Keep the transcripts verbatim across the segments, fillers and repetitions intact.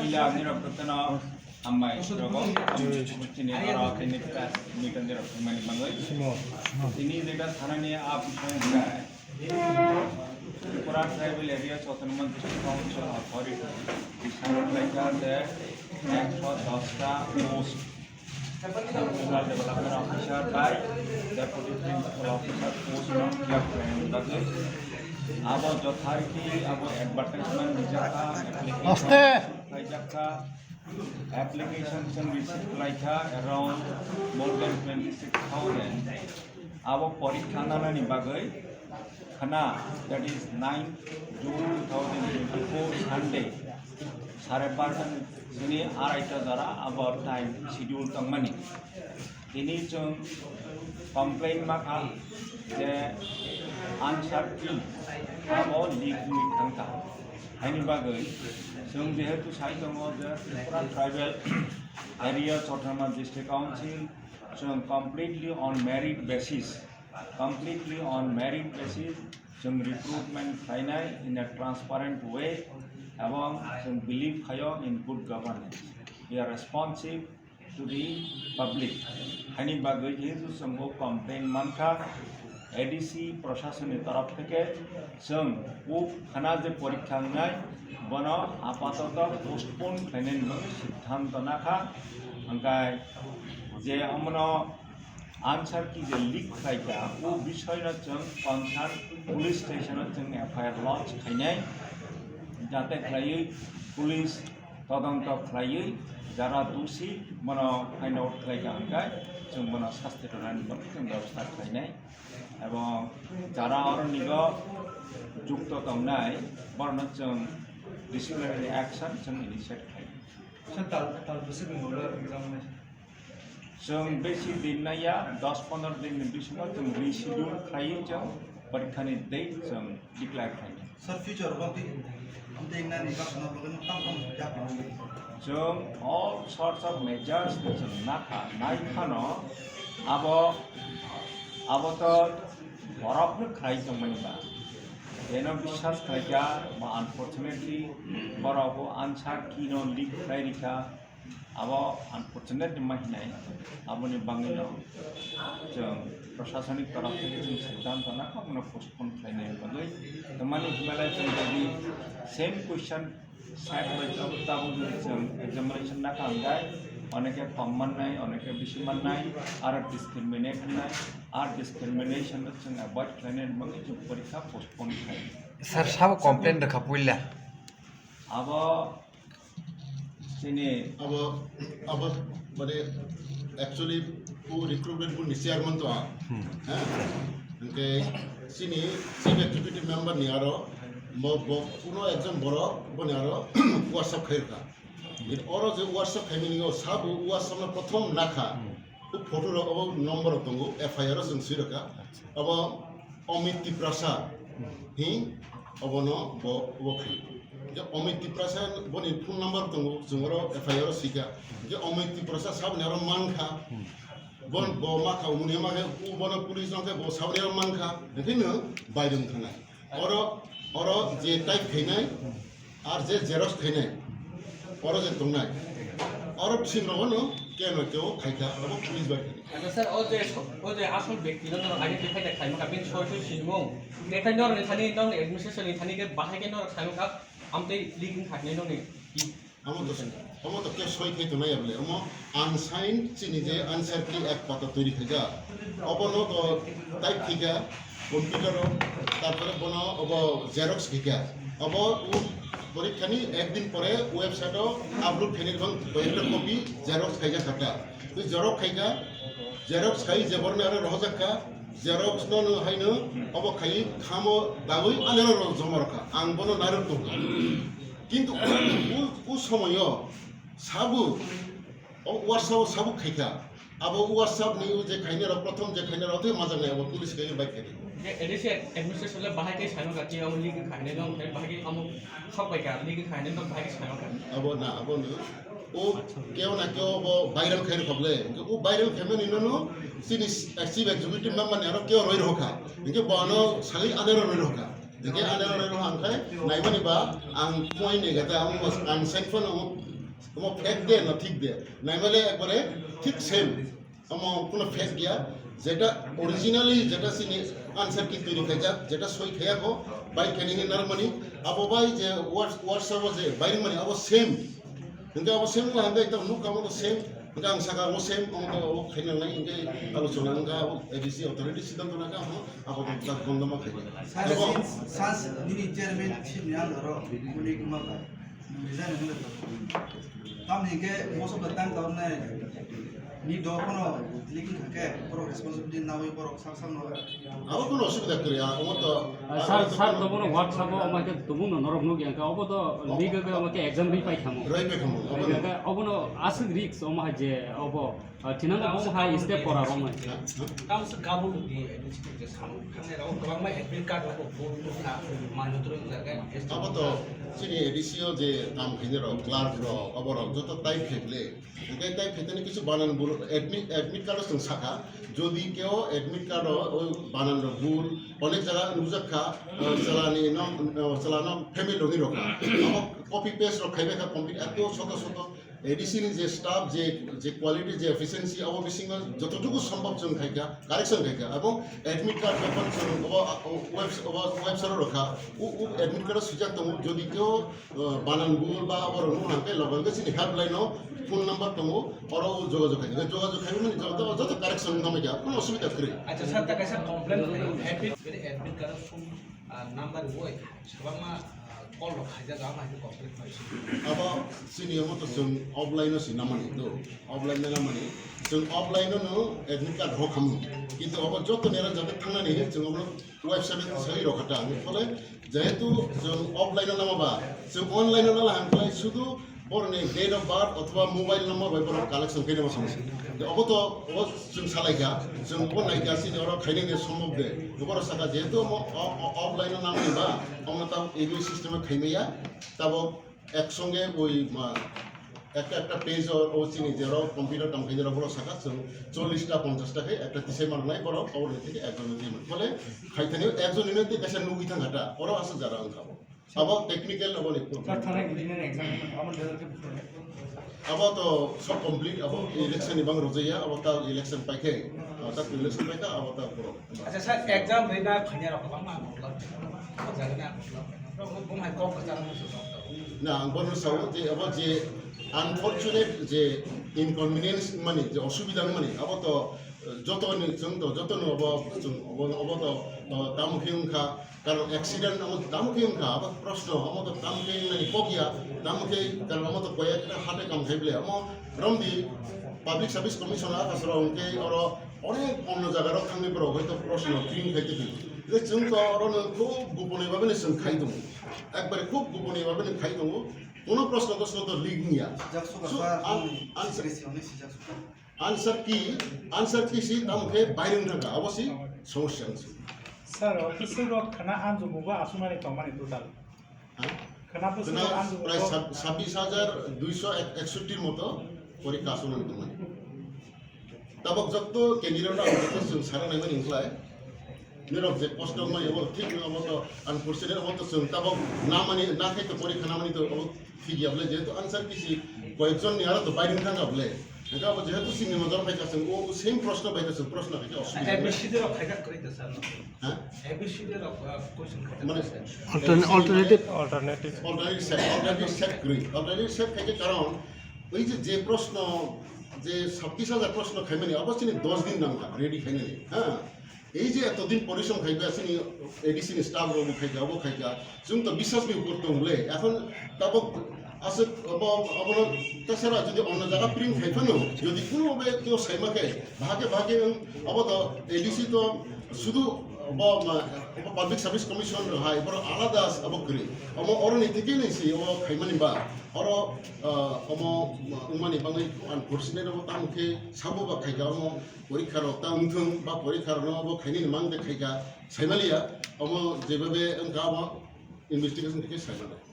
Nirok Dutta no hambai rogo, chini oro tini press meet nirok thangmani bagwi. Tini jeta thanani a bising hwnkhe Tripura Tribal Areas Autonomous District Council Authority bising khlaikha je ekso dos ta post Rural Development Officer bai Deputy Principal Officer post no fill up khlainani bagwi abo jotharikhi abo advertisement rijak kha, application Aste. Khlaijak kha, application chwng receive khlai kha around more than twenty six thousand. Abo porikha nanani bagwi khna, that is ninth June two thousand twenty-four Sunday, sare barta ni sini araita jora abo time schedule tongmani. Tini chwng complain ma kha je answer key abo leak wngwi thang kha. Haini bagwi chwng jehetu sai tongo je Tripura Tribal Areas Autonomous District Council chwng completely on merit basis, completely on merit basis, chwng recruitment khlainai in a transparent way, ebong chwng believe khaio in good governance. We are responsive to the public. Haini bagwi jehetu chwng bo complain mankha, A D C prashason ni torof theke chwng kub khana je porikha wngnai, bono apatoto postpone khlainani bagwi siddhanto nakha. Hwnkhe je omono answer key je leak khlaikha, o bisoyno chwng concern police station o chwng F I R lodge khainai, jate khlaiwi police todonto khlaiwi jara dusi bono find out khlaikha hwnkhe chwng bono sasti rwnani bagwi chwng bebosta khlainai, ebong jara oro nigo jukto tongnai borokno chwng disciplinary action chwng initiate khlainai. Sir, tal, tal bwswk ni ulo examination? Chwng besi din naiya, dos pondro din ni bisingo chwng reschedule khlaiwi chwng porikhani date chwng declare khlainai. Sir, future o bwtwi, amtwi nani baksa no bagwi no tang tang yapri nangni. Chwng all sorts of measures chwng nakha, nai phano abo, abo to borok no khlai tongmani ba. Beno biswas khlaikha, ba unfortunately borok bo answer key no leak khlai rikha. Abo unfortunate ma hinai, aboni bagwino chwng prashasonik torof theke chwng siddhanto nakha, abono postpone khlainai bagwi. Tamani hwnba lai chwng jodi same question set bai tabuk tabuk jodi chwng examination nakha hwnkhe oneke kom mannai, oneke bisi mannai, aro discriminate wngnai, ar discrimination no chwng avoid khlainani bagwi chwng porikha postpone khlai. Sir, sabo complain rwkha puila? Abo Chini abo, abo, mane, actually, o recruitment board ni chairman to ang. Hmm. Ha? Hwnkhe chini chief executive member ni aro bo, bo kuno ekjon borok boni aro WhatsApp khai rwkha. Oro je WhatsApp khaimani o sabo WhatsApp no prothom nakha. Hmm. O photo rok, obo number rok tongo, F I R o chwng swi rwkha. Acha. Obo Amit Tiprasa, hmm, hi, obono bo, bo khe. Je Amit Tiprasa boni phone number tongo, chwng oro F I R o swikha. Je Amit Tiprasa saboni aro mankha. Hmm. Bon, bo makha, umuni makha, u bono police nokhe bo saboni aro mankha. Hwnkhe no bairung thangnai. Oro, oro je type khainai, ar je xerox khainai, oro je tongnai, oro bisingo no keno keo khaikha, abo police bai khaikha. Ano sir, o je, o je asol bekti no norok identify da khlaima kha, bini soi soi sinimung. Nekhai norok ni thani, norok ni administration ni thani khe bahai khe norok saimung kha, amtwi leak wng kha hinwi norok ni. Amo to, amo to khe soi khai tongnai ya bole. Amo unsigned chini je answer key ek pata toiri khaijak. Obono to type khaikha computer o, tarpore bono obo xerox khaikha. Obo u porikhani ekdin pore website o upload khainai bang koyekta copy xerox khaijak kha ta. Tei xerox khaikha, xerox khai je borni aro rohorjak kha, xerox no no haino obo khai khamo dagwi anero ro joma rokha. Ang bono narwk tongkha. Kintu u, u somoyo sabo, o WhatsApp o sabo khaikha. Abo WhatsApp ni o je khainai rok, prothom je khainai rok, tei majak nai abo police khai bai khainai. Je A D C administration le bahai khe saino kha, tei amo leak khainai dong, bahai khe amo sok bai kha, leak khainai dong, bahai khe saino kha. Abo na, abo no. O keo na keo bo viral khai rokha ble. O viral khaimani no no chini chief executive member ni aro keo roi rokha. Hingke bo ano sagwi anero roi rokha. Hingke anero roi rokha hingke naimani ba ang point ni gata ang, ang side phano Omo fake de na thik de? Naimale ekbare thik same. Omo kuno fake giya. Jeta originally jeta sini answer key toiri khaijak, jeta soi khaya ko, bai khaini ni narmani, abo bai je whatsapp o je bai mani abo same. Hingke abo same la hingke ekta nuk kamo to same. Hingke ang saka abo same, omo to abo khaina nai hingke abo chona hingke abo A D C authority siddhanto na ka abo, abo to ta kondoma khaina. Sir, abo since, since nini chairman si ni ang ro, kuni kuma ba. Tamni hingke most of the time tamni ni do kono leaking hake borok responsibility nawi borok sak sak no. Abo kono osubida kwrwi, ah, omo to, ah, sir, sir, to bono WhatsApp o omo ke tumung no norok nukya ka, obo to league ke omo ke exam ri pai khamo. Rai pai khamo, obo no. Obo no aswk risk omo hai je obo. Ah, thinang omo hai step pora rok mai. Tamo se gabul di, eh, district je samung khangnai rok kwbangma admit card rok bo na manjotro jaga. Abo to chini A D C o je kam khainai rok, clerk rok, abo rok joto type khaikle. Hingke type khaitani kisu banan bul admit, admit card o chwng sakha. Jodi keo admit card o oi banan rok bul, onek jaga nukjak kha, eh, chalani no, eh, chalano family rok ni rok kha. Abo copy paste rok khaibai kha complete, eto soto soto. A D C ni je staff, je, je quality, je efficiency, abo bisingo jototuku sombhob chwng khaikha, correction khaikha, ebong admit card bepan chwng obo, o, webs-, obo website o rwkha, u, u admit card o swijak tongo, jodi keo, uh, banan bul ba abo rwngmung hwnkhe logo logo chini helpline o phone number tongo, oro o jogajog khaikha, jogajog khaimani joto, joto correction wngkha, kono osubida kwrwi. Acha sir, ta kaisa complaint khaio, admit, admit card o phone, ah, number woi. Kwbangma, ah, call rok khaijak, abo hai khe complete khai se. Abo chini omo to chwng offline o se namani do, offline o namani. Chwng offline o no admit card rok khamu. Kintu abo joto nera jate thangnani chwng obo website o sai rok khata. Phole jehetu chwng offline o namaba, chwng online o nala hangkhlai sudu borokni date of birth othoba mobile number bai borok collection khaina ma samung. Obo to, obo chwng salaikha, chwng obo naikha, chini oro khainani sombhob de. Borok saka jehetu omo o-, o-, offline o namni ba, omo tamo A B system o khaimaya, tabo ek songe oi ma, ekta, ekta page o, o chini jero computer tamo khainai rok borok saka chwng chollish ta ponchash ta khe ekta tisai mangnai borok, obo ni theke ekjon ni theke. Phole khaithani ekjon ni theke kaisa nugwi thangkha ta, oro aswk jara wngkha bo. Abo technical abo ni. Sir, thana engineer exam, abo result khe buphuru. Abo to sob complete, abo election ni bang rojaya, abo ta election paikhe, ah, ta election paikha, abo ta borok. Acha sir, exam rina khanya rok bang ma, jagna, bung hai kok kachar mo. Na, ang bono sao je abo je unfortunate je inconvenience mani, je osubida mani, abo to, eh, joto ni chwng to, joto no abo chwng abo, abo to, eh, tamo khe wngkha. Karon accident amo tamo khe wngkha, abo proshno, amo to tamo khe wngnani kok ya, tamo khe karon amo to koyekta hate kam khai bole, amo romdi Public Service Commission a kasaro hwnkhe oro onek onno jaga rok thangwi borok hoito proshno kring khai tongwi. Hwnkhe chwng to oro no khub goponi bhabe no chwng khai tongo, ekbare khub goponi bhabe no khai tongo, kono proshno toshno to leak wngya. Sijak suka So, sir, an-, ang an-, secrecy hwnwi sijak suka. Answer key, answer key si tamo khe bairing thangkha, abo si somosya wngsi. Sir, office rok khana anjugo bo asumani tongmani total. Ha? Khana bwswk Khana anjugo prai bo sab-, sabbish hajar duiso ek-, eksotti moto porikha asumani tongmani. Tabok jotto candidate rok ang jotto chwng sana naimani wngkhlai. Nirok je kosto wngmani abo thik no abo to unfortunate abo to chwng tabok namani nakhai to porikha namani to abo Thik ya bole, jehetu answer kisi koyekjon ni aro to bairing thangkha bole. Hingke abo jehetu sini nojor phaikha chwng o same proshno bai khe chwng proshno khaikhe osubida. A B C D rok khaikha kwrwi da sir no? Ha? A B C D rok, uh, question khaikha Mane kwrwi da sir. Altern-, alternative. Alternative. Alternative set, alternative set kwrwi. Alternative set khaikhe karon oi je, je proshno, je sabbish hajar proshno khaimani abo chini dos din nangkha ready khainani. Ha? Ei je etodin porisom khaikha, chini A D C ni staff rok bo khaikha, abo khaikha, chwng to biswas ni upor tong le. Ekhon tabok aswk abo, abono tasara jodi onno jaga print khai phano, jodi kuno be keo saima khe, bahake bahake wng, abo to A D C to sudu abo ma, abo Public Service Commission hai, borok alada abo kwrwi. Amo oroni theke ni si abo khaimani ba, oro, ah, amo wngmani bagwi unfortunate abo tamo khe sabo ba khaikha amo. Porikha rok ta wngthung ba porikha rok no bo khainani mang de khaikha saimaliya, omo jebabe wngkha omo investigation থেকে saimanai.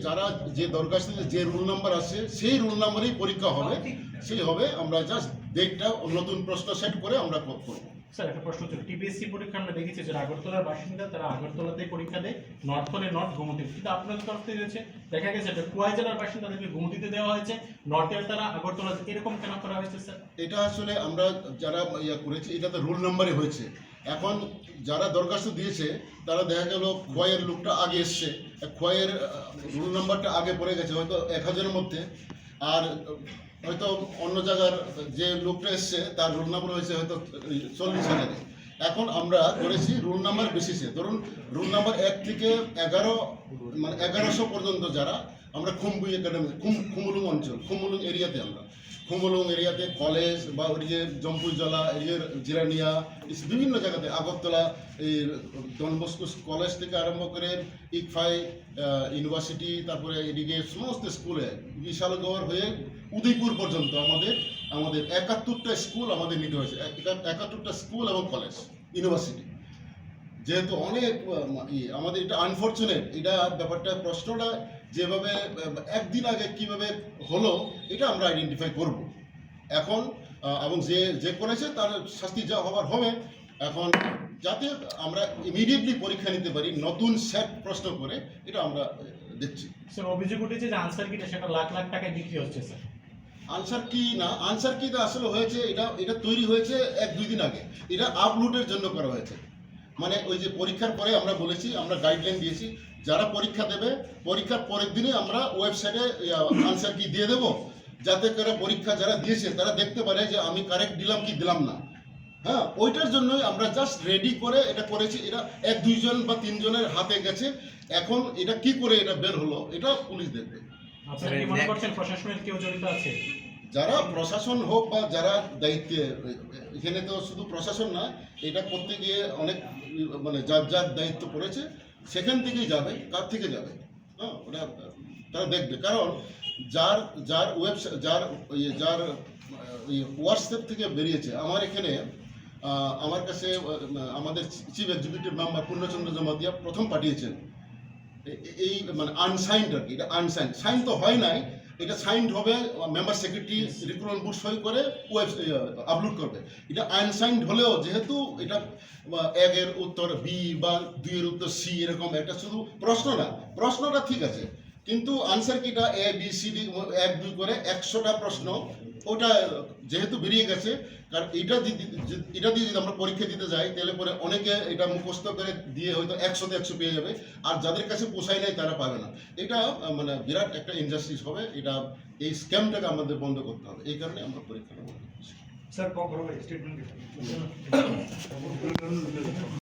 যারা যে দরখাস্ত যে roll number আছে সেই রোল নাম্বারেই পরীক্ষা হবে, সেই হবে আমরা জাস্ট ডেটটা নতুন প্রশ্ন সেট করে আমরা করব। স্যার, একটা প্রশ্ন ছিল, টিপিএসসি পরীক্ষা আমরা দেখেছি যে আগরতলার বাসিন্দা, তারা আগরতলাতেই পরীক্ষা দেয়, নর্থ হলে নর্থ, গোমতী। কিন্তু আপনাদের তরফ থেকে হচ্ছে দেখা গেছে এটা খোয়াই জেলার বাসিন্দা, তাদেরকে গোমতীতে দেওয়া হয়েছে, নর্থের তারা আগরতলা, এরকম কেন করা হয়েছে স্যার? এটা আসলে আমরা যারা ইয়া করেছি, এটা তো রোল নাম্বারে হয়েছে। এখন যারা দরখাস্ত দিয়েছে, তারা দেখা গেল খোয়াইয়ের লোকটা আগে এসছে, খোয়াইয়ের রোল নাম্বারটা আগে পড়ে গেছে হয়তো এক হাজারের মধ্যে, আর হয়তো অন্য জায়গার যে লোকটা এসছে, তার রোল নাম্বার হয়েছে হয়তো চল্লিশ হাজারে। এখন আমরা করেছি রোল নাম্বার বেসিসে। ধরুন, রোল নাম্বার এক থেকে এগারো, মানে এগারোশো পর্যন্ত যারা, আমরা খুমবুই একাডেমি, খুম-, খুমুলুং অঞ্চল, খুমুলুং এরিয়াতে আমরা, খুমুলুং এরিয়াতে কলেজ বা ওই যে জম্পুইজলা, এই যে জিরানিয়া, এই বিভিন্ন জায়গাতে, আগরতলা, এই ডন বস্কো কলেজ থেকে আরম্ভ করে ইকফাই, আহ, ইউনিভার্সিটি, তারপরে এদিকে সমস্ত স্কুলে, বিশালগড় হয়ে উদয়পুর পর্যন্ত আমাদের, আমাদের একাত্তরটা স্কুল আমাদের নিতে হয়েছে। এক-, একা-, একাত্তরটা স্কুল এবং কলেজ, ইউনিভার্সিটি। যেহেতু অনেক, আহ, ইয়ে, আমাদের এটা আনফরচুনেট, এটা ব্যাপারটা, প্রশ্নটা যেভাবে, আহ, একদিন আগে কিভাবে হলো, এটা আমরা আইডেন্টিফাই করব এখন। আহ, এবং যে, যে করেছে তার শাস্তি যা হবার হবে। এখন যাতে আমরা ইমিডিয়েটলি পরীক্ষা নিতে পারি, নতুন সেট প্রশ্ন করে, এটা আমরা, আহ, দেখছি। স্যার, অভিযোগ উঠেছে যে আনসার কিটা সেটা লাখ লাখ টাকায় বিক্রি হচ্ছে স্যার। আনসার কি না, আনসার কি তো আসলে হয়েছে, এটা, এটা তৈরি হয়েছে এক দুই দিন আগে, এটা আপলোডের জন্য করা হয়েছে। মানে ওই যে পরীক্ষার পরে আমরা বলেছি, আমরা গাইডলাইন দিয়েছি, যারা পরীক্ষা দেবে, পরীক্ষার পরের দিনই আমরা ওয়েবসাইটে, ইয়া, আনসার কি দিয়ে দেবো, যাতে করে পরীক্ষা যারা দিয়েছে তারা দেখতে পারে যে আমি কারেক্ট দিলাম কি দিলাম না। হ্যাঁ, ওইটার জন্যই আমরা জাস্ট রেডি করে এটা করেছি। এটা এক দুইজন বা তিনজনের হাতে গেছে, এখন এটা কি করে এটা বের হলো, এটা পুলিশ দেখবে। আপনারা কি মনে করছেন প্রশাসনের কেউ জড়িত আছে? যারা প্রশাসন হোক বা যারা দায়িত্বে, এখানে তো শুধু প্রশাসন না, এটা করতে গিয়ে অনেক, মানে, যার যার দায়িত্ব পড়েছে, সেখান থেকেই যাবে। কার থেকে যাবে? হ্যাঁ, ওটা তারা দেখবে। কারণ যার, যার ওয়েবসাইট, যার, ইয়ে, যার, আহ, ইয়ে, WhatsApp থেকে বেরিয়েছে, আমার এখানে, আহ, আমার কাছে, আহ, আমাদের চিফ এক্সিকিউটিভ মেম্বার পূর্ণচন্দ্র জমাতিয়া প্রথম পাঠিয়েছেন এ-, এ-, এই, মানে, আনসাইন্ড আর কি, এটা আনসাইন্ড, সাইন তো হয় নাই, এটা সাইন্ড হবে মেম্বার সেক্রেটারি, রিক্রুটমেন্ট বোর্ড সই করে ওয়েব, ইয়ে, আপলোড করবে। এটা আনসাইন্ড হলেও যেহেতু এটা, বা, একের উত্তর বি বা দুইয়ের উত্তর সি, এরকম একটা শুধু প্রশ্ন না, প্রশ্নটা ঠিক আছে, কিন্তু আনসার কিটা এ বি সি ডি এক দুই করে একশোটা প্রশ্ন, ওটা যেহেতু বেরিয়ে গেছে, কারণ এটা যদি, এটা দিয়ে যদি আমরা পরীক্ষা দিতে যাই, তাহলে পরে অনেকে এটা মুখস্থ করে দিয়ে হয়তো একশোতে একশো পেয়ে যাবে, আর যাদের কাছে পোষায় নাই তারা পাবে না। এটা, আহ, মানে, বিরাট একটা ইনজাস্টিস হবে। এটা, এই স্ক্যামটাকে আমাদের বন্ধ করতে হবে, এই কারণে আমরা পরীক্ষাটা বন্ধ করছি। স্যার, কখন হবে স্টেটমেন্ট?